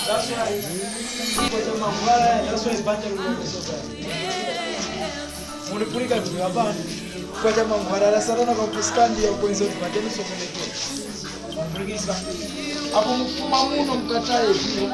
That's why kwa mangwala, that's why banja lukusosa. Mulipulika tu hapana. Kwa chama mngwala satana kwa kuskandi ya kwenzo pateni sokonekea. Mupulikisa. Apo mfuma muno mkatae vile.